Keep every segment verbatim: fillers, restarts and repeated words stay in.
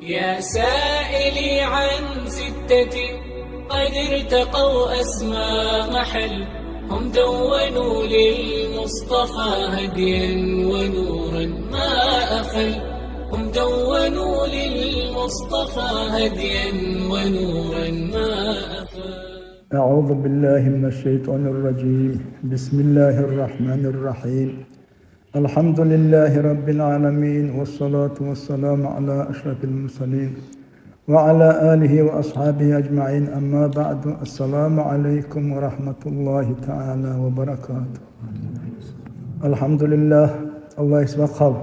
يا سائلي عن ستة قد ارتقوا أسمى محل، هم دونوا للمصطفى هديا ونورا ما أخل، هم دونوا للمصطفى هديا ونورا ما أخل. أعوذ بالله من الشيطان الرجيم. بسم الله الرحمن الرحيم. الحمد لله رب العالمين، والصلاة والسلام على أشرف المرسلين وعلى آله وأصحابه أجمعين. أما بعد، السلام عليكم ورحمة الله تعالى وبركاته. الحمد لله. Аллагьис бахъал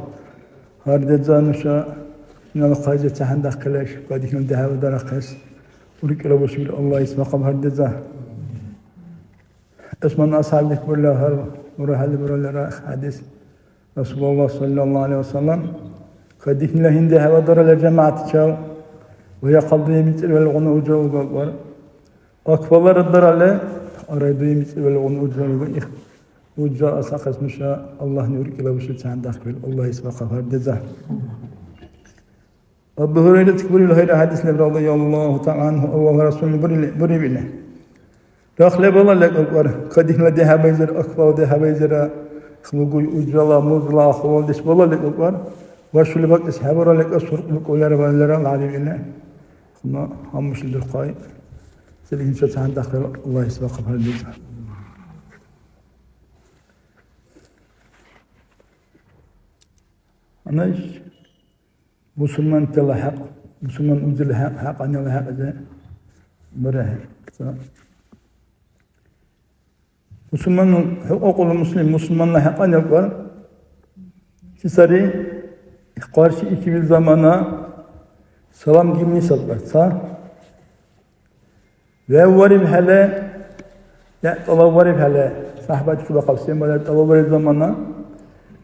гьар деза нуша, нуни хъайза цахӀнан дахъилеш, кадихьнул дяхӀяла дарахъес. УркӀила бусурман, Аллагьис бахъал гьар деза. ГӀусман асхӀяб дихьбарла гьар мургьали бураллира хӀядис. Расулуллагь саллаллагьу гӀялайгьи ва саллам, кадихьнила гьинди хӀеладаралли жамагӀятчил, ва яхъал дуги мицӀирвелгъуна уржа лугу акӀвар. Аквалара даралли, арай дуги мицӀирвелгъуна уржа лугу. Их уржа асахъес нуша Аллагьни уркӀила бусурман дахъил. Аллагьис бахъал гьар деза. Абу Гьурайрат буриб, гьайра хӀядис леб, радияллагьу тагӀала гӀянгьу, Аллагьла Расулли бурили, буриб или. Рахли бала лекӀукӀар, кадихьла дяхӀябайзир, акбала дяхӀябайзира, лугуй, узрала, музла, хавалдеш бала лекӀукӀар, вашули бакӀес хӀебара лекӀа суркьбукӀулара валера лариб или. Хъуна гьамушли дурхъай. Селигинчи цахӀнан дахъал Аллагьис бахъал гьар деза. Гьанна иш. Бусурмантала хӀякь, бусурман узила хӀякь, хӀякьанила хӀякьлизи барахӀе. Ца бусурман, хӀукьукьул муслим, бусурманла хӀякьанил кьар чи сари, къаршиикибил замана салам гибни сабра. Ца вевварибхӀели, я тӀалабварибхӀели, сахӀбат чула хъабси мала тӀалабвариб замана,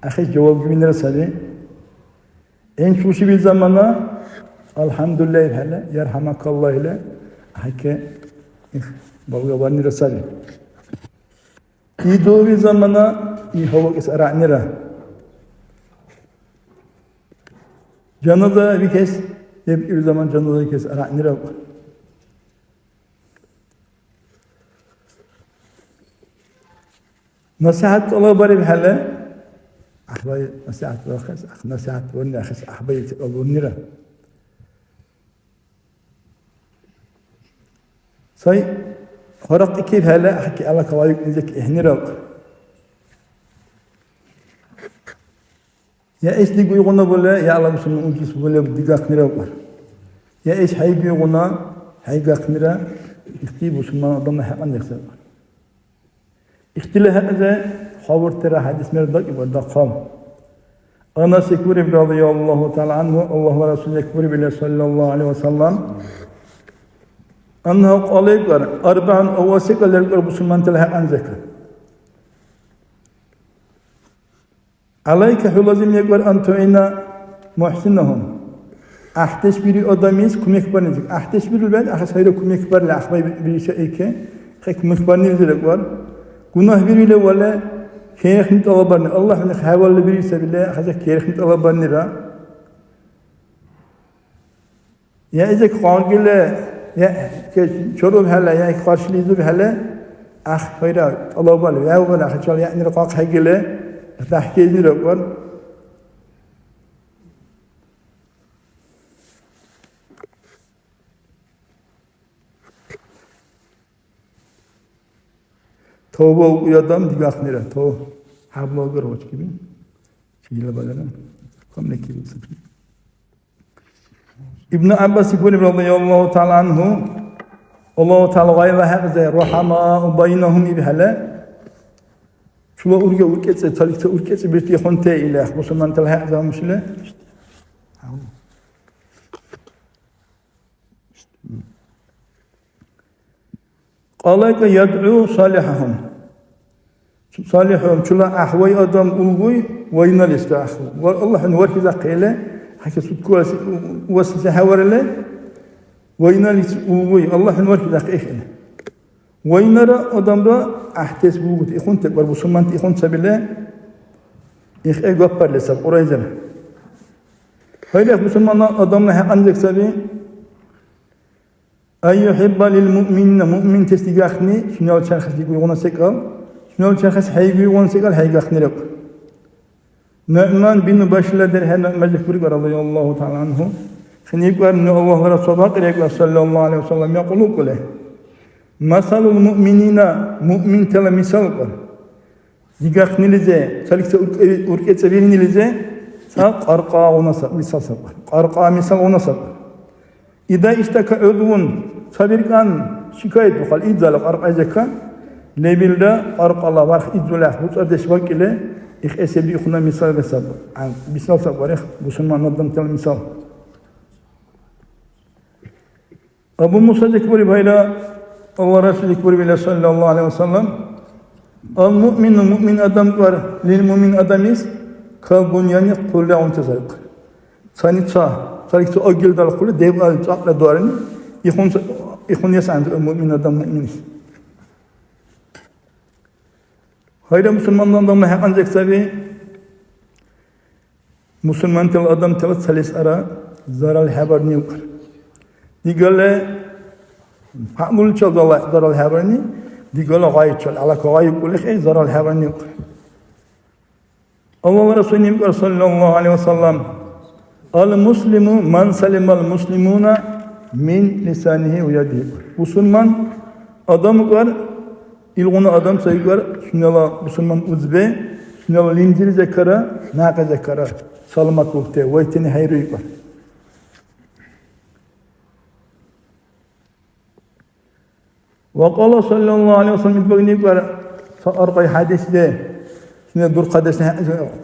ахӀес жаваб гибнира саби. ГӀинчӀбушибил замана, «АлхӀямдулиллагь» ибхӀели, «ЯрхӀямакаллагь» или, ахӀекке, их, балгабарнира саби. Идуби замана, и гьалукӀес арагӀнира. Жаназа бикес, ибкӀибил замана жаназа бикес арагӀнира. НасихӀят тӀалаббарибхӀели, гӀяхӀбай насихӀят барахъес, гӀяхӀ-, насихӀят бурни ахъес гӀяхӀбайти кьабулнира. Сай гьарахъикибхӀели, гьаки, гьалакала юкьлизик ихӀнира. Я иш дигуйгъуна були, я Аллагь, бусурман узис були дигахънира. Я иш хӀейгуйгъуна хӀейгахънира, ихти бусурман адамла хӀякьян лехӀсира. Ихтила хӀекьлизи хабуртира хӀядис мер дакӀиб ва дахъал. Анас икбуриб, радияллагьу тагӀала гӀянгьу, Аллагьла Расул икбуриб или, саллаллагьу гӀялайгьи ва саллам, аннагьу кьала икӀар, арбагӀун, авал секӀал леркӀар бусурмантала хӀякьян зекӀа. ГӀялайка, хӀу лазим икӀар, ан тугӀина мухӀсинагьум. ГӀяхӀдеш бири адамис кумекбарнизир. ГӀяхӀдеш бирул бегӀ, ахъес гьайра кумекбарли, гӀяхӀбай бириша ике, хӀе кумекбарнилизир икӀар. Гунагь бирили вале, кайхьни тӀалаббарни. Аллагьуни хӀявалли бири сабили, ахъес кайхьни тӀалаббарнира. Я изек къагили, я ке-, чарубхӀела, я къаршилизибхӀели, ахъ, хайра, тӀалабали, вявбали, ахъ, чал яънира къакъ хӀегили, дяхӀкайзира кӀвар. Тавба укӀуй адам дигахънира, то хӀябла агар вачкиби, чила балара, камнекиби саби. Ибн ГӀяббас икӀули, радияллагьу тагӀала гӀянгьу, Аллагьу ТагӀала гъайла хӀекьзе, «рухӀамау байнагьум» ибхӀели, чула урга уркӀецӀи, талихъ ца уркӀецӀи биртӀихъунти или, бусурмантала хӀекьзе гьамушили. Кьалайка ядгӀу салихӀахум. СалихӀун, чула гӀяхӀвай адам улгуй, вайналис гӀяхӀву. Ва Аллагьун вархьизахъили, хӀяки суткуси, василси хӀеварили, вайналис улгуй, Аллагьун вархьизахъи ихили. Вайнара адамра гӀяхӀдеш булгути ихъунти, бар бусурманти ихъун сабили, ихӀе гаппарли саб Кьурайзира. Гьайли, бусурман адамла хӀякьанзек саби, ан юхӀибба лил муъминина, муъминтас дигахъни, сунела чархес дигуйгъуна секӀал, сунела чархес хӀейгуйгъуна секӀал хӀейгахънирагу. НугӀман бин Баширла дерхӀе НугӀманли буриб, радияллаху тагӀала гӀянгьу. Хин ибкьар, ну Аллагьла Расул бакьира ибкьар, саллаллаху гӀалайхи ва саллям, якьулу кьули: «Масалул муъминина», муъминтала мисал кьар. Дигахънилизи, цалихъси уркӀи-, уркӀецӀабирнилизи ца кьаркьагъуна са-, мисал саб. Кьаркьа мисалгъуна саб. Ида иштака гӀудвун, ца биркӀан шикаят бухъал, идзала кьаркьайзекка, лебилра кьаркьала варх идзула буцӀардеш вакӀили, ихъес биихъуна мисалра саб. А, мисал саб варех, бусурман адамтала мисал. Абу Муса зикбури байра, Алла Расул зикбури била, саллаллаху алейхи ва саллям: «Ал муъмину», муъмин адам квар, «лил муъмин», адамис, «кал буньяни», хъулрагъунти саркъ. Цани ца, царик ца агил далхъули, дебал цӀакьла дуарни, ихун ца-, ихун ясанти муъмин адам муъминис. Хайра мусульман адамла хӀякьанзек саби. Мусульмантала адамтала цалис ара зарал хӀебарни укӀар. Дигалли гӀякьлуличил зарал хӀебарни, дигалли гъайчил, гьалакка гъай укӀули хӀей, зарал хӀебарни укӀар. Аллагьла Расулни укӀар, саллаллаху гӀалайхи ва саллям: «Ал-муслиму ман салимал муслимуна мин лисанихи ва ядихи». Мусульман адам укӀар, илгъуна адам ца укӀар, сунела мусульман узбе, сунела лимзилизекара, някъизекара саламатлубте, вайтени хӀейру икӀар. Ва къала саллаллаху гӀалайхи ва саллям, ит багьни икӀар, ца аркьяй хӀядисде, сунела дурхъадешли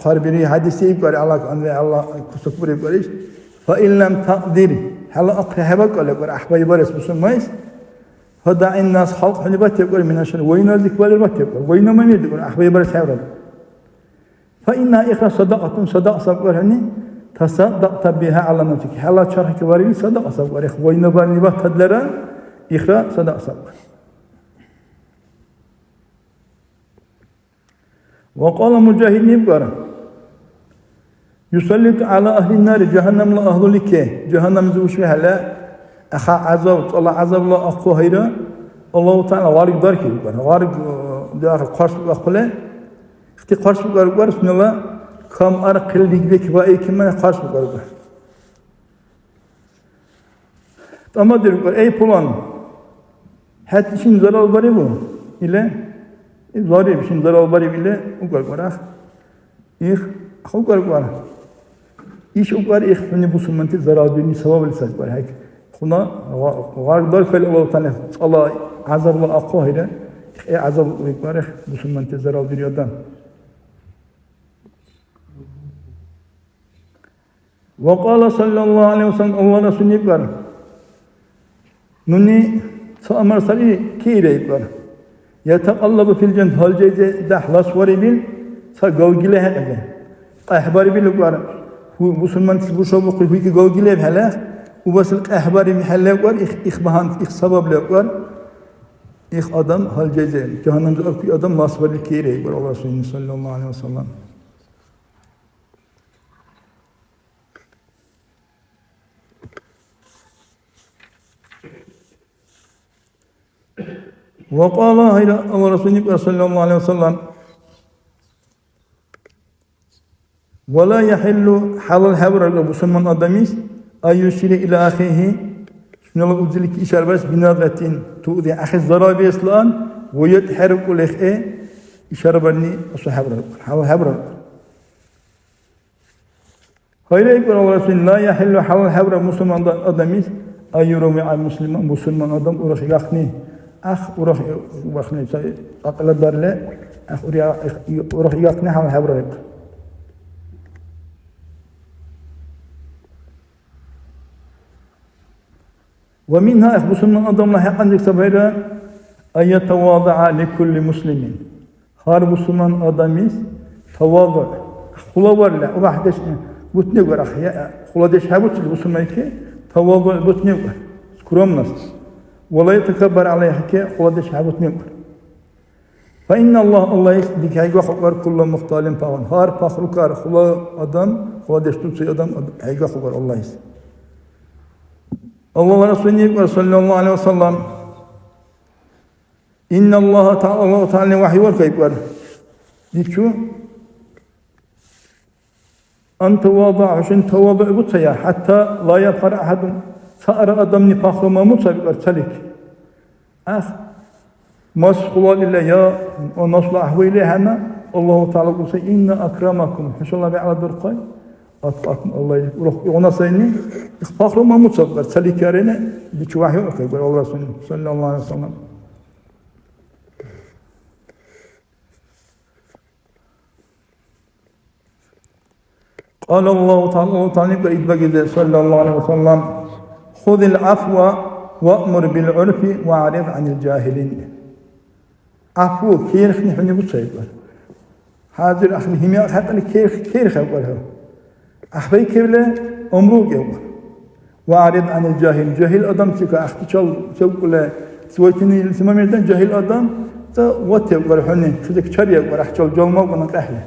хъарбири хӀядисде икӀар, Аллагь, анве Аллагь, кусакбур икӀар иш: «Фа ин лам такьдир», хӀела ахъри хӀебакӀалли икӀар, гӀяхӀбайбарес мусульмайс, «фа даъин нас», халкь хӀуни батебкӀар, «мина шарри», вайнализи квалир батебкӀар, вайна мамирдикӀар, гӀяхӀбайбарес хӀеврар. «Фа инна», ихра, «садакьатун», садакьа сабкӀар хӀуни, «тасаддакьта биха гӀяла нафсика», хӀела чархӀки варили садакьа сабкӀар, их вайнабарни батадлара, ихра садакьа сабкӀар. Ва къала Мужагьид ибкӀар: «Юсаллиту гӀяла ахлин нари», жагьаннамла агьлулике, жагьаннамлизи ушвехӀела, аха гӀязаб, цӀала гӀязабла ахъу гьайра, Аллагьу ТагӀяла гъарг дарки ибкӀар. Гъарг, э, диахъи хъарс бихӀяхъули, ихти хъарс бикӀар укӀар, сунела кам архъили ригбекбаикимани хъарс бикӀар укӀар. ТӀамадиркур: «Эй, пулан, хӀед ишин зарал барибу?» Или, «Иб зариб, ишин зарал бариб», или, укӀар-кӀар, ах. Их, ах, укӀар-кӀар. Иш укӀар, их, хӀуни бусурманти зарал бирни сабабли сай-кӀар, хӀяйк. Хъуна гъа-, гъаргдархъали Аллагьу ТагӀяла цӀала гӀязабла ахъу гьайра, их, э, гӀязаб укӀар, их, бусурманти зарал бири адам. Ва къала саллаллаху гӀалайхи ва саллям, Аллагьла Расулни ибкӀар: «Нуни ца амар сари киира», ибкӀар. «Ятакъаллабу фил жаннат», гьалжайзи дяхӀ ласварибил ца галгила хӀекьли. КьяхӀбарибил укӀар, хӀу-, бусурмантас бушабухъи хӀуйки галгилебхӀела, убасил кьяхӀбарибхӀела укӀар, их, их багьандан, их сабабла укӀар, их адам гьалжайзи, жагьаннамлизи аркуй адам ласварили киира, ибкӀар Аллагьла Расулни саллаллаху гӀалайхи ва саллям. Ва къала, гьайра, Аллагьла Расулни ибкӀар, саллаллаху гӀалайхи ва саллям: «Ва ла яхӀиллу», хӀялал хӀебарар бусурман адамис, «ан юшира ила ахихи», сунела узилики ишарбарес, «бинадратин туъзи», ахъес зарал биэслан, «ва ятхӀяракьу лехӀе», ишарбарни асухӀебарар, хӀялал хӀебарар. Гьайра, ибкӀар Аллагьла Расулни, ла яхӀиллу, хӀялал хӀебра мусульман адамис, ан юраввигӀа муслиман, мусульман адам урухигахъни, ах, урухи-, урухни, ца-, цӀакьла дарли, ах, ури-, урухигахъни хӀялал хӀебра ибкӀар. Ва минха, эх, бусурман адамла хӀякьанзик саб гьайра, ан ятавадаа ликулли муслимин. Гьар бусурман адамис таваду, хулаварла, урахьдеш бутнигу, ах, я, хуладеш хӀебуцили бусурмайки, таваду бутнигу, скромность. Ва ла ятакаббар гӀяла ахихи, хуладеш хӀебутнигу. فإن الله, Аллагьис дигхӀейгахъубар, كل مختال فخور, гьар пахрукар, хъула адам, хъуладеш дуци адам, ад-, хӀейгахъубар Аллагьис. Аллагьла Расулни икӀар, саллаллаху гӀалайхи ва саллям, إن الله تعالى, Аллагь ТагӀяла вахӀи варкайкӀар. Дичу? أن تواضعوا, хӀушани таваду буцая, حتى لا يفخر أحد, цаара адамни пахру мамуцабикӀар цалик. Ах, мас хъулалила я, о, насла гӀяхӀваили хӀяна, Аллагьу ТагӀяла кӀуса, إن أكرمكم, хӀушала бегӀла дурхъай, أتقاكم, Аллагь урухкӀугъуна сайни, их пахру мамуцабикӀар цалик ярена, дичу вахӀи варкайкӀар Аллагьла Расулни, саллаллаху гӀалайхи ва саллям. قال الله تعالى, Аллагь ТагӀяла икӀар идбагизе, саллаллаху гӀалайхи ва саллям, خذ العفو وأمر بالعرف وأعرض عن الجاهلين. ГӀяфу, керхни хӀуни буцайкӀар. ХӀязир ахли гьимял хӀякьли керх-, керхайкӀар хӀу. ГӀяхӀбайкевли умрукӀевкӀар. وأعرض عن الجاهل, жагьил адамтика гӀяхӀтичал севкӀули, свойственный ил симамирдан жагьил адам, ца ватевкӀар хӀуни, хизик чарвиевкӀар гӀяхӀчал жалмавкӀуна кьяхӀли.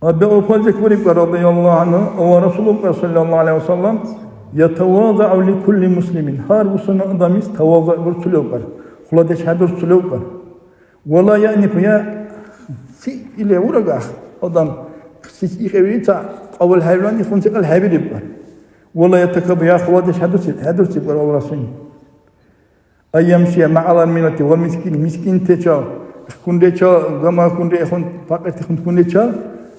Абу Уфайр зикру буриб, радияллаху анху, ва Расулуллах, саллаллаху алейхи ва саллям, ятавазау ли кулли муслимин. Гьар бусурман адамис таваза бурцулевкӀар, хуладеш хӀядурцулевкӀар. Ва ла яънифу, я си или урагах адам, си икьевица, кьавал хӀевлан ихунси кьял хӀебирибкӀар. Ва ла ятакаббар, я хуладеш хӀядурци-, хӀядурцибкӀар Аллагь Расулни. Ан ямшия маъал амилати, ва мискин, мискинтачал, хунречал, гамахунри хун, пакьирти хун, хунречал,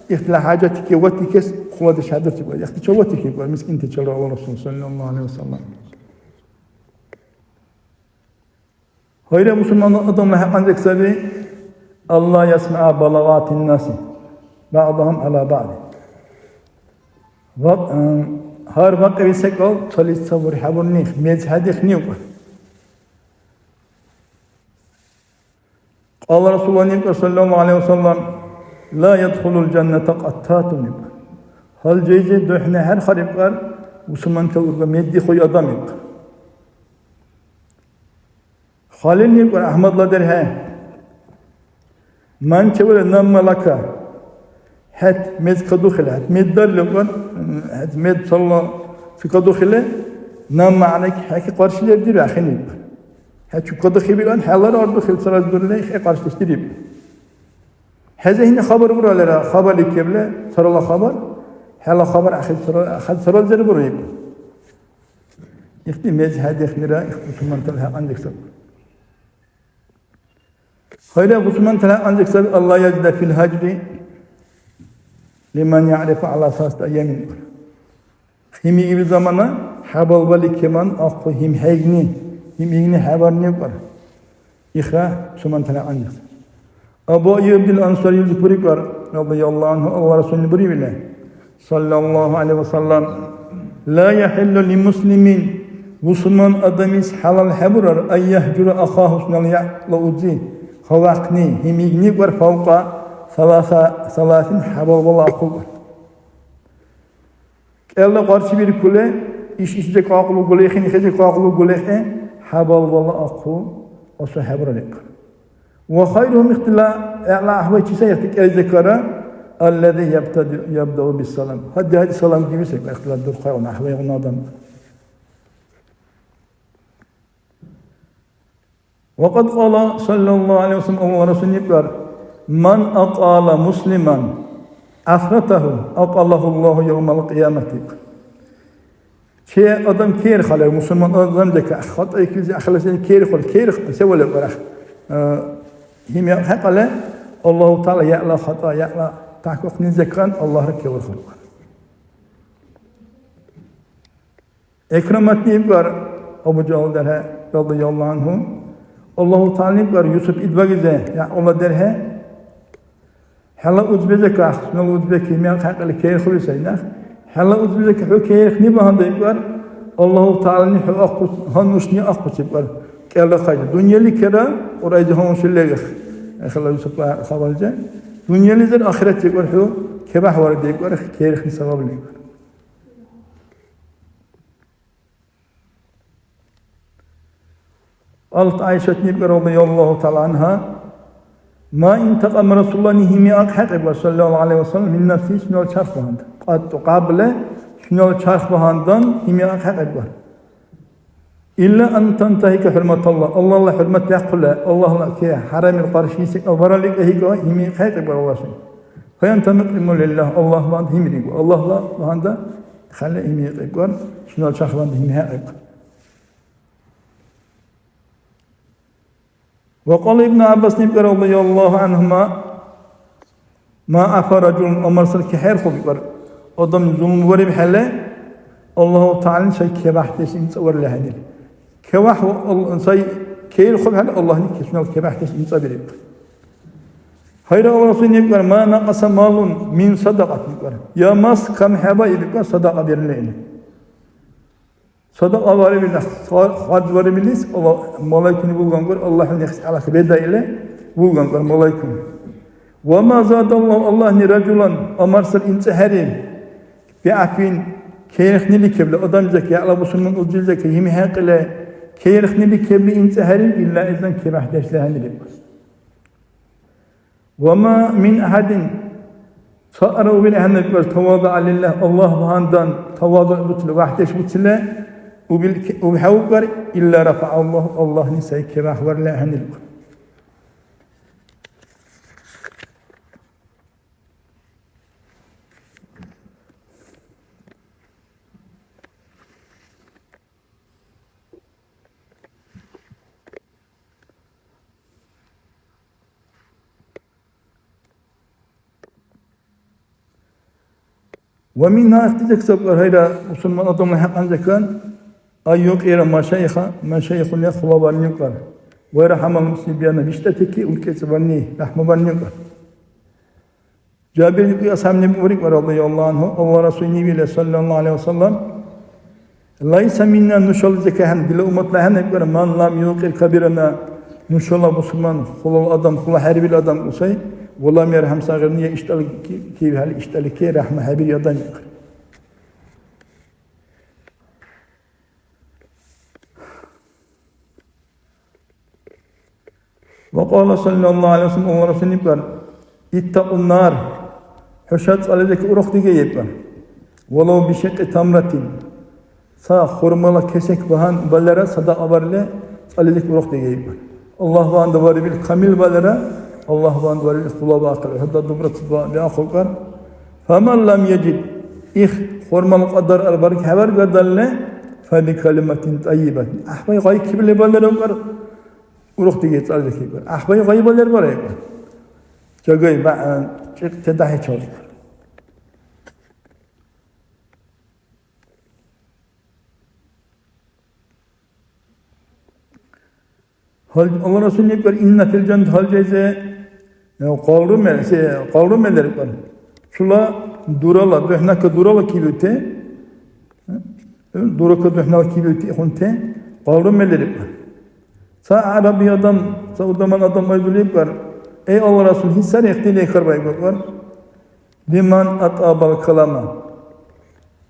ихтила хӀяжатике ватикес хуладеш хӀядурциб, ихтича ватикиб, мискинтачал Аллагь Расул, саллаллаху алейхи ва саллям. Гьайра мусульман адамла хӀякьанзек саби, Алла ясмаа балагъатин наси, баъдахум ала баъд. Ва, э, гьар бакьри секӀал цалис ца бурхӀябурни, мез хӀедихни укӀар. Кьала Расулуллагьни ибкӀар, саллаллаху алейхи ва саллям, ла ядхулул жанната къаттатун ибкӀар. Гьал жайзи духӀнахӀерхар ибкӀар, мусульманти урга меддихуй адам ибкӀар. Халил ибкӀар ГӀяхӀмадла дерхӀе. Ман чевала намма лака. ХӀед мез кадухили, хӀед мед дарли укӀар, хӀед мед цала се кадухили, намма гӀянак хӀеки къаршилер диру ахӀен иб. ХӀед чу кадухибиран, хӀелара ардухили цалас дурли хӀе къаршилис дириб. ХӀези гьини хабар буралира, хабарли кебли, царала хабар, хӀела хабар ахӀи цара-, ахӀи царалзир буриб. Ихти мез хӀедихнира, ихти сумантала хӀякьяндик саб. Хайра, бусурмантала анзик саби, Алла яжида фил гьажри лиман яърифу ала сасата ямин. Гьимииби замана хӀябал бали кеман ахъу гьимхӀейгни, гьимигни хӀябарни кӀар. Ихра бусурмантала анзик саби. Абу Айюб ил Ансари юлзик бурикӀар, радияллаху анху, Алла Расулни буриб или. Саллаллаху гӀалайхи ва саллям, ла яхӀиллу ли муслимин, бусурман адамис хӀялал хӀебурар, ан яхӀжура ахаху, сунела вегӀла узи, халахъни, гьимигни кӀар, фавкьа саласа, саласин, хӀябал вала ахъу кӀар. КӀелла къаршибиркули, иш-иш декӀахъулугулехӀе, хӀе декӀахъулугулехӀе, хӀябал вала ахъу, асухӀебра лекъ. Ва хайругьум ихтила, гӀела гӀяхӀвайчи сай ихти кӀел декара, аллази ябтади-, ябдау биссалам. Гьадди-гьадди салам гиби сай, ихтила дурхъайгъуна гӀяхӀвайгъуна адам. Ва къад къала, саллаллаху гӀалайхи ва саллям, Аллагьла Расулни икӀар, ман акьала муслиман гӀасратаху, акьалаху Аллагьу явмал кьиямати. Че адам керхале, мусульман адам дека хатӀаикибси ахласи керхур, керх-, се вале барах, э, гьимя хӀекьале, Аллагьу ТагӀяла яла хатӀа, яла тахкухъни закан Аллагьра кевурхур. Икраматни ибкӀар, Абу Жагьл дерхӀе, радияллаху анху, Аллагьу ТагӀялани ибкӀар, Юсуп идбагизе, Якьубла дерхӀе, хӀела узбе заках, сунела узбеки мякь хӀекьли керхули сай нах. ХӀела узбе заках хӀу керхни багьандан ибкӀар, Аллагьу ТагӀялани хӀу ахъус-, гьанушни ахъусибкӀар. КӀелра хъайчи. Дунъяли кера, Кьуръайзи гьанушили легах. ХӀела Юсупла хабарзи. Дунъялизир ахират ибкӀар хӀу кебяхӀ варда ибкӀар, керхни сабабли ибкӀар. Алт ГӀяйшатни ибкьар, радияллаху тагӀала гӀанхӀа, ма интакъама Расулуллагьни гьими ахъхӀекьиб, саллаллаху гӀалайхи ва саллям, мин нафсигьи, сунела чарх багьандан. Къатту кьабла сунела чарх багьандан гьими ахъхӀекьиб. Илла ан тантагьика хӀурматалла, Аллагьла хӀурмат бяхъула, Аллагьла ке хӀярамил къарши секӀал баралли кахӀега, гьими хӀекьиб Аллагьсун. Фаянтакъиму лиллагь, Аллагь багьандан гьими дигу, Аллагьла багьандан хӀяла гьими хӀекьиб, сунела чарх багьандан гьими хӀекьиб. Ва кьала Ибн ГӀяббасни ибкьар, радияллаху гӀанхӀума, ма гӀяфа ражулун, амарсар кахӀерхур, ибкьар, адам зулмубариб хӀела, Аллагьу ТагӀялани сай кебяхӀдеш имцӀабарили ахӀенил. КевяхӀ ва Алл-, сай кеирхъуб хӀела, Аллагьни кисунала кебяхӀдеш имцӀабириб. Гьайра, Аллагь Расулни ибкьар, ма накьаса малун мин садакьатин, ибкьар. Я мас кам хӀебаиб, ибкьар, садакьа бирнилайни. Садакьа барибил, хар-, харжбарибилис Алла-, малайкуни булган кӀар, Аллагьли нехс гьалакбедаили булган кӀар малайкуни. Ва ма задаллагьу, Аллагьни ражулан, амарсар имцӀахӀериб, биафин, кайрхнили кебли, адамзаки, яла бусурман узилзаки, гьими хӀекьли, кайрхнили кебли имцӀахӀериб, илла изан кебяхӀдешли хӀянилиб. Ва ма мин ахӀадин, цаъра убил ахӀенну, ибкьар, тавадаа лиллагь, Аллагь багьандан таваду буцили, вяхӀдеш буцили, убил-, убхӀевкӀар, илла рафагӀагьуллагь, Аллагьни сай кебяхӀварили ахӀенил. Ва мингьа ихтилат саб, гьайра, мусулман адамла хӀякьян закан, ан юкьира машайиха, машайихуни хулабарни укьар. Ва рахӀамал муслимина биштӀатики, уркӀецӀбарни, рахӀмабарни укьар. Жабир ибн Асхаб ниб буриб, радияллаху анху, Алла Расул нивила, саллаллаху алейхи ва саллям, «Лайса минна», нушала зекахӀен, дила умматла ахӀен, ибкьар, «ман лам юкьир кабирана», нушала бусурман, хулал адам, хула хӀербил адам усай, «ва лам ярхӀам сагъирна», я иштӀали ки-, кивхӀели иштӀали ке рахӀма хӀебири адам ибкьар. Ва кьала саллаллаху гӀалайхи ва саллям, Алла Расул ибкьар, «Иттакьун нар», хӀуша цӀализик урухкӀдигая ибкьар. «Валав бишикьи тамратин», ца хурмала кесек багьан балара садакьа барили цӀализик урухкӀдигая ибкьар. Аллагь багьандан барибил камил балара, Аллагь багьандан барибил хулаба ахъал, хӀуша дубра ца биахъулкьар. «Фаман лам яжид», их хурмала кьадар арбарг хӀебаргадалли, «фабикалиматин тӀайибатин». ГӀяхӀбай гъай кибли балара укьар, урухкӀдигай цӀализик ибкьар. ГӀяхӀбай гъай балар бара ибкьар. Жагай бягӀ-, чӀикь те дяхӀи чалкӀар. Гьал-, Алла Расул ибкьар, «Инна фил жаннати», гьалжайзе, э, къалру мер-, се, къалру мер леркьар. Чула дурала, духӀнака дурала кибирти, э, дурака духӀнала кибирти ихъунти къалру мер леркьар. Ца гӀяраби адам, ца удаман адам айзули ибкьар, «Эй Алла Расул, гьисари ихтили хьарбаиб», ибкьар. «Лиман атӀабал калама».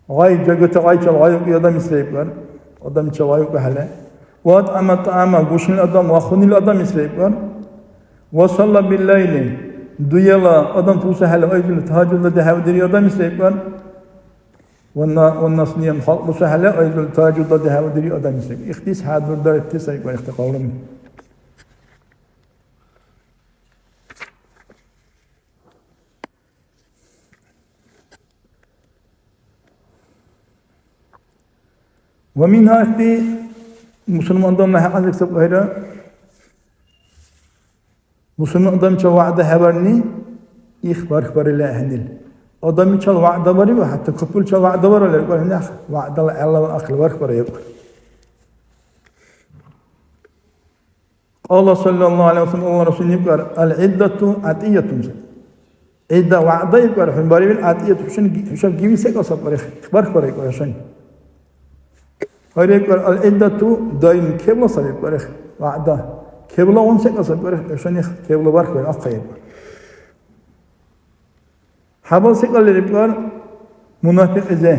Гъай, жагати гъайчил гъайукӀи адам исра ибкьар. Адамчил гъайукӀи хӀела. «Ва атӀама тӀаама», гушнил адам, ва хунил адам исра ибкьар. «Ва салла биллайли», дуяла адам туса хӀела, айзули тагьажудла дяхӀяв дири адам исра ибкьар. «Ва на-, ва нас ниям», халкь буса хӀела, айзули тагьажудла дяхӀяв дири адам исра ибкьар. Ихтис хӀядурдарибти сай ибкьар, ихти къалру мер. Ва мингьа ихти мусульман адамла хӀякьлизиб саб гӀяйра, мусульман адамчил вягӀда хӀебарни, их бархбарили ахӀенил. Адамичил вягӀда бариб, хӀятта капурчил вягӀда баралли, бархӀи някъ вягӀдала гӀелла ва ахъли бархбара ибкьар. Кьала саллаллаху гӀалайхи ва саллям, Алла Расул ибкьар, «Ал-гӀиддату гӀятӀиятун». ГӀидда вягӀда ибкьар, хӀу барибил гӀятӀият, хӀушани ги-, хӀушаб гиби секӀал саб барх-, бархбара ибкьар хӀушани. Гьайра ибкьар, «Ал-гӀиддату дайнун», кебла саби ибкьар вягӀда. Кеблагъун секӀал саб барх-, хӀушани кебла бархбара ахъа ибкьар. ХӀябал секӀал лерибкьар мунафикьлизи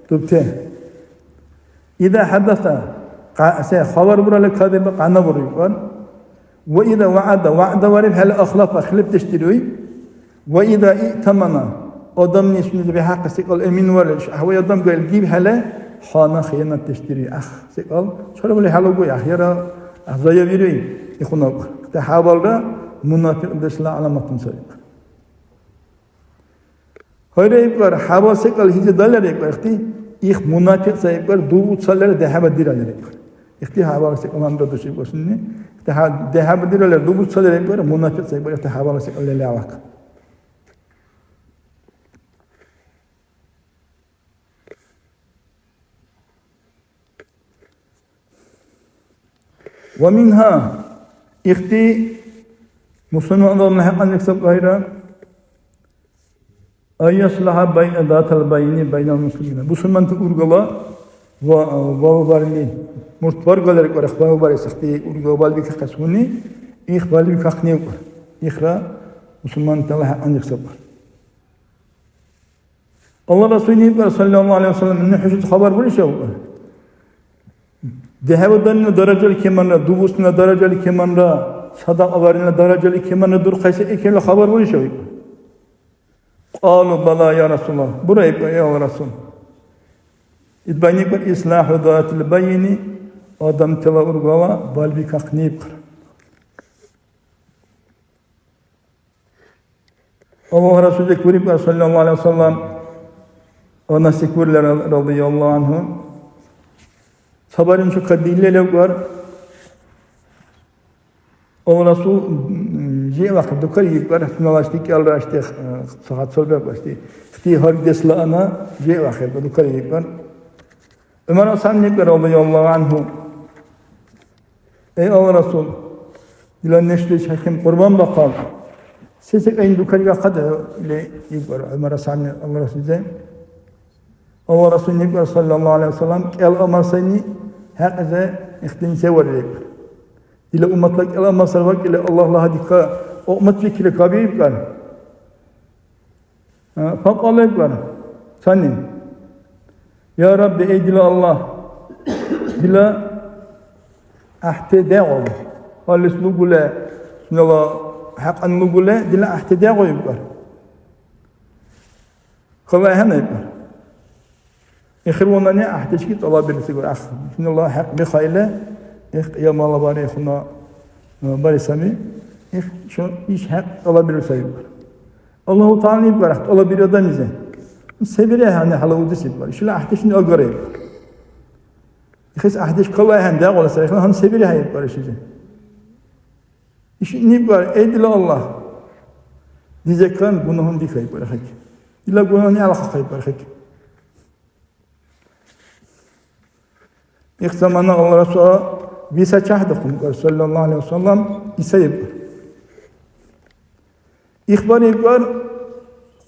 дубти. Иза хӀяддаса, Ка-, се, хабар буралли кадиба къяна буриб икӀар. Ва иза вагӀада, вягӀда варибхӀели, ахлафа, хилипдеш дируй. Ва иза иътамана, адамни сунезиб бяхӀяхъес секӀал эмин вариб, иш гӀяхӀвай адам гайли гибхӀели, хана хиянатдеш дируй. Ах, секӀал чарбали хӀялугу, ах, яра, ах, заявируй, ихунаб. Итди хӀябалра мунафикьдешла гӀяламатуни сари. Гьайра, ибкӀар, хӀябал секӀал хӀези далара, ибкӀар, ихти, их мунафикь сай, ибкӀар, дубуцалара дехӀеба диралара, ибкӀар. Ихти хӀябал секӀал гьанра дус, ибкӀар, сунни. Ихти хӀя-, дехӀеба диралара дубуцалара, ибкӀар, мунафикь сай, ибкӀар, ихти хӀябал секӀал леля авак. Ва минха, ихти мусульман адамла хӀякьян лекцаб гъайра, ан яслаха байна датал байни байнал муслимина. Мусульманти ургала ва, ва барили, мурт баргала рекӀварах ва барес ихти ургала балбикахъес гьуни, их балбикахъни укӀар. Ихра мусульмантала хӀякьян лекцаб гъайра. Алла Расулни ибкӀар, саллаллаху гӀалайхи ва саллям, ну хӀушачи хабар буришав? ДехӀеба дарнила даражали кеманра, дубуснила даражали кеманра, садакьа барнила даражали кеманра дурхъайси экела хабар буришав? Кьалу, бала, я Расулаллагь, бура, ибкӀар, я Алла Расул. Ит байникӀар ислахӀу датил байини, адамтала ургала балбикахъни ибкӀар. Аллагьла Расул икӀ буриб, саллаллаху гӀалайхи ва саллям, Анас икӀ бурила, радияллаху анху. Ца барин чу кадилле левгар. Аллагьла Расул, м, жиъ вахъиб дукаригибгар, сунела ашди кӀелра ашди, э, ца хацал беб ашди. Хти гьаргдесла ана жиъ вахъиб дукаригибгар. ГӀумар асхӀяб никӀар, радияллаху анху. Эй Алла Расул, дила неш дучӀахӀехӀе кьурбан бахъал. Се секӀайни дукаригахъад хӀу или, ибкӀар ГӀумар асхӀябли Алла Расулзе. Алла Расул ибкӀар, саллаллаху гӀалайхи ва саллям, кӀел амал сайни хӀекьизе ихтини се варира ибкӀар. Дила умматла кӀел амал сар вакӀили, Аллагьла гьадикка уммат викили кабиибкӀар. ФакьалайкӀар цани: «Я Рабби, эй дила Аллагь, дила гӀяхӀти дегӀу, гьалис лугули, сунела хӀякьян лугули, дила гӀяхӀти дегӀу», — ибкӀар. Кала ахӀен айкӀар. Ихирванани гӀяхӀдешки тӀалаббирусигу, ах, сунела хӀякь бихаили, их кьиямала бари хьуна, э, бари саби, их чу иш хӀякь тӀалаббиру саби. Аллагьу ТагӀялани ибкӀар, ах, тӀалаббири адамлизи. Се бири гьанна хӀела удис ибкӀар, ишила гӀяхӀдешуни агара ибкӀар. Ихис гӀяхӀдеш кала ахӀен дягӀула сай, хьуна гьанна се бири гьа ибкӀар ишизи. Ишини ибкӀар, эй дила Аллагь, дизекан гунагьуни дихай ибкӀар хӀекь. Дила гунагьуни алахъахъа ибкӀар хӀекь. Их замана Алла Расул виса чяхӀдухъун ибкӀар, саллаллаху гӀалайхи ва саллям, иса ибкӀар. Их бари ибкӀар,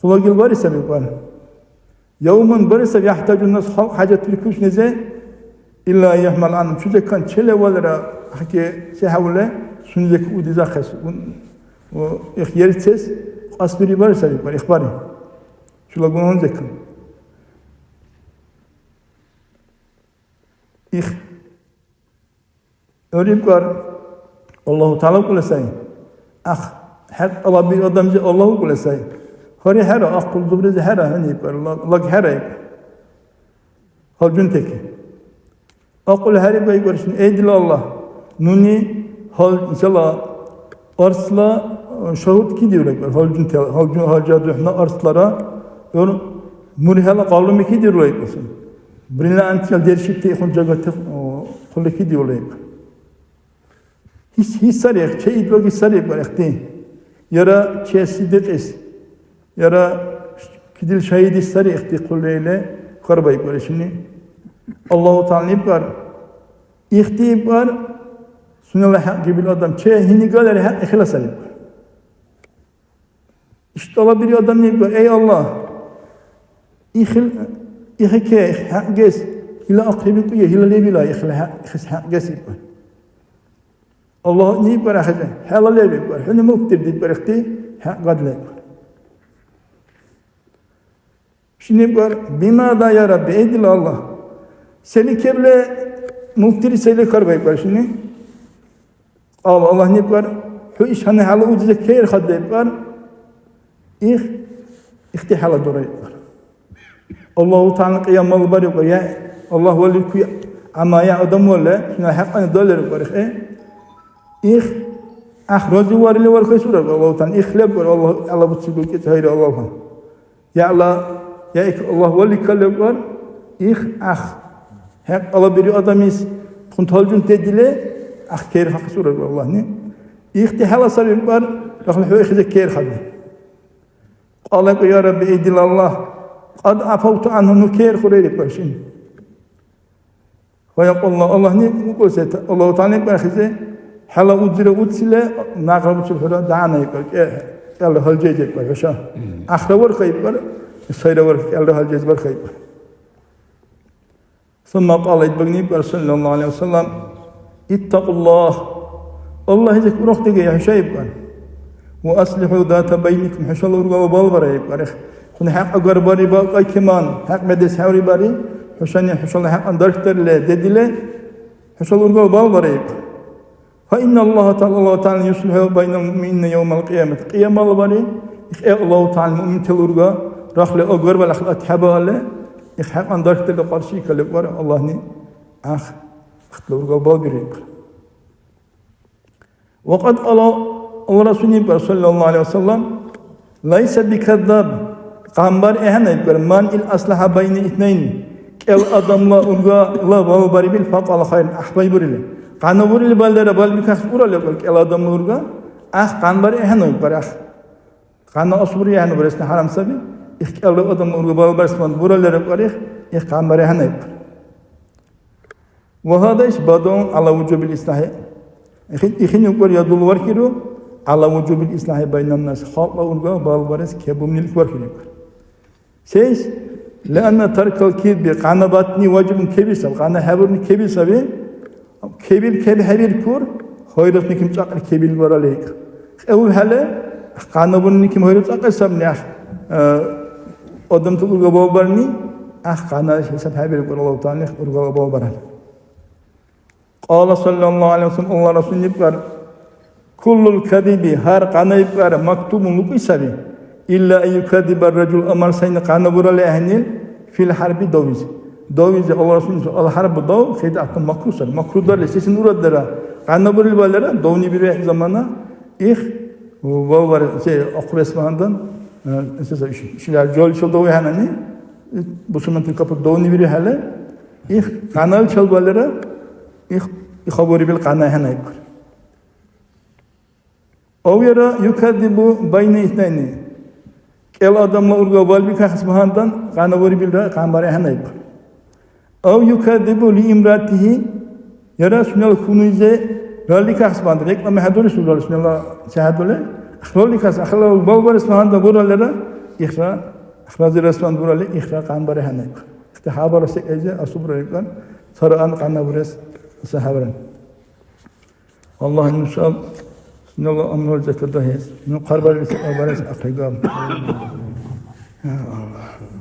хъулагил бари саби ибкӀар. Яуман бари саби, яхӀтаджу нас, халкь хӀяжатбиркуснизе, илла яхӀмал гӀяну, чузекан челевалра, хӀяке се хӀявле, сунезекан удизахъес, ун-, у-, их ерцес, кьасбири бари саби ибкӀар, их бари. Чула гунагьунзекан. Их. ГӀур ибкӀар, Аллагьу ТагӀяла укӀули сай. Ах, хӀед тӀалаббиру адамзи Аллагь укӀули сай. Гьари хӀера, ахъул зубризи хӀера, хӀуни ибкӀар, лаг, лаг хӀера ибкӀар. Гьалжунтеки. Акьули хӀерибаибкӀар шин, эй дила Аллагь, нуни гьал-, исала арцла, э, шагьурти кидиура ибкӀар, гьалжунтела, гьалжун-, гьалжа духӀна арцлара, гӀур мургьила къаллуми кидирула ибкӀар сай. Бриллиантла дершибти ихъун жагати, э, хъули кидиула ибкӀар. Ис, ис сари, че идваги сари ибкӀар ихти. Яра чеси декьис, яра кидил шагьидис сари ихти хъули или хьарбаибкӀар ишини. Аллагьу ТагӀялани ибкӀар, ихти ибкӀар, сунела хӀякь гибил адам, че гьинигалара хӀякь ихила сари ибкӀар. Иш тӀалаббири адамли ибкӀар, эй Аллагь, ихил, ихике хӀякьгес, ила ахъри бикӀуя, ила лебила ихила хӀякь-, ихис хӀякьгес ибкӀар. Аллагьни ибкӀар ахӀен, хӀела леб ибкӀар, хӀуни муктир дибкӀар ихти хӀякь гадла ибкӀар. Шин ибкӀар, бимада, я Рабби, эй дила Аллагь, сели кебли Муфтири сели хьарбаиб баршини. Кьяла Аллагьни ибкьар, хӀу иш гьанна хӀела узизе керхадли ибкьар, их, ихти хӀела дура ибкьар. Аллагьу ТагӀяла кьиямал барибкьар, я Аллагь валикуй, амма я адам вале, сунела хӀякьяна далерикӀар, их, э? Их, ах рази варили вархайсура Аллагьу ТагӀяла, их лебкьар Аллагь, Аллагь буцибли кӀицӀ гьайра Аллагьла. Яла, я их Аллагь валикалевкӀар, их ах. ХӀекьалабири адамис хъунталжунти дедили, ах керхахъес урар Аллагьни. Ихти хӀела саби бикӀар, рахли хӀу ихизе керхаби. Кьалакьу, я Рабби, эй дила Аллагь, кьад гӀафавту гӀанхӀу, ну керхуре, рикӀар шин. Ва якьулла, Аллагьни укӀуси, Аллагьу ТагӀяла бархизи, хӀела узира уцили, нагъра буциб хӀура дагьана ибкьар, кӀе-, кӀелра гьалжейзи ибкьар, хӀуша. Ахра варха ибкьар, сайра варха, кӀелра гьалжейзи варха ибкьар. Сумма кьала, идбагни ибкьар, саллаллаху гӀалайхи ва саллям, иттакьуллагь, Аллагьизик урухдигая хӀуша ибкьар. Ва аслихӀу зата байникум, хӀушала ургала балбара ибкьар. Хъуни хӀякь агарбари, балкьай кеман, хӀякь бедес хӀяврибари, хӀушани хӀушала хӀякьан дархьдарили, дедили, хӀушала ургала балбара ибкьар. Фа инна Аллагьа тагӀяла, Аллагьу ТагӀяла, юслихӀу байнал муъминина явмал кьиямати. Кьиямала бари, их Аллагьу ТагӀяла муъминтала урга, рахли агарбали ахлат хӀебаалли, их хӀякьан дархьдарили къаршиикалли ибкьар Аллагьни, ах, ихтила ургала балбири ибкьар. Ва кьад кьала, Аллагьла Расулни ибкьар, саллаллаху гӀалайхи ва саллям, лайса биказзаб, къамбар ахӀенна ибкьар, ман ил аслахӀа байна иснайни, кӀел адамла ургала балбарибил, факьала хайран, гӀяхӀбай бурили. Къяна бурили балдара балбикахъес урали ибкьар кӀел адамла урга, ах къамбар ахӀенна ибкьар, ах. Къяна асубри ахӀенна буресна хӀярам саби, их кӀел адамла урга балбарес ман бураллира ибкьар, их, их къамбар ахӀенна ибкьар. Ва гьада иш бадун гӀяла вужубил ислахӀи. Ихин, ихин укӀур ядул вархьиру, гӀяла вужубил ислахӀи байнаннас, халкьла урга балбарес кебумнилик вархьирикӀур. Сейс? Лианна таркал кизби, къяна батни важибун кеби саби, къяна хӀебурни кеби саби. Кебил кебхӀебиркур, хайрасниким цӀакьли кебил баралли икӀ. КьевхӀели, къяна бурниким хайра цӀакьли сабни, ах, э, адамтала урга балбарни, ах, къяна хӀисаб хӀебиркур, Аллагьу ТагӀяла ургала балбарали. Кьала саллаллаху гӀалайхи ва саллям, Аллагьла Расулни ибкьар, куллул кадиби, гьар къяна ибкьар, мактубун лукӀи саби, илла ан юкаддиба ар-ражул, амма сайни къяна буралли ахӀенил, фил хӀярби, давизи. Давизи, Аллагьла Расулни, ал-хӀярбу, дав, хидгӀятун, макру сари. Макру дарли, сесен ураддара, къяна бурили баллира, давни бирехӀе замана, их, балбар, се, ахъбес багьандан, э, се, се, иш-, ишила жолчил давли хӀянани, бусурманти капур давни бирехӀели, их къянал чалбалира, их, иха бурибил къяна хӀянайкур. Ав яра юкаддибу байна иснайни. КӀел адамла урга балбикахъес багьандан, къяна бурибилра къян барехӀе наиб. Ав юкаддибу ли имратихи, яра сунела хьунуйзе ралли кахъес багьандан, рекӀла мяхӀядурес ургар сунела сягӀядули, ахралли кахъес, ахрала балбарес багьандан бураллира, ихра, ахразирас багьандан буралли, ихра къян барехӀе наиб. Ихти хӀябала секӀайзе асубра рикӀар, цараан къяна бурес сахабран. Аллагь нуша сунела амрулизир кадагьес, ну хъарбарили секӀал барес ахъри габ. Я Аллагь.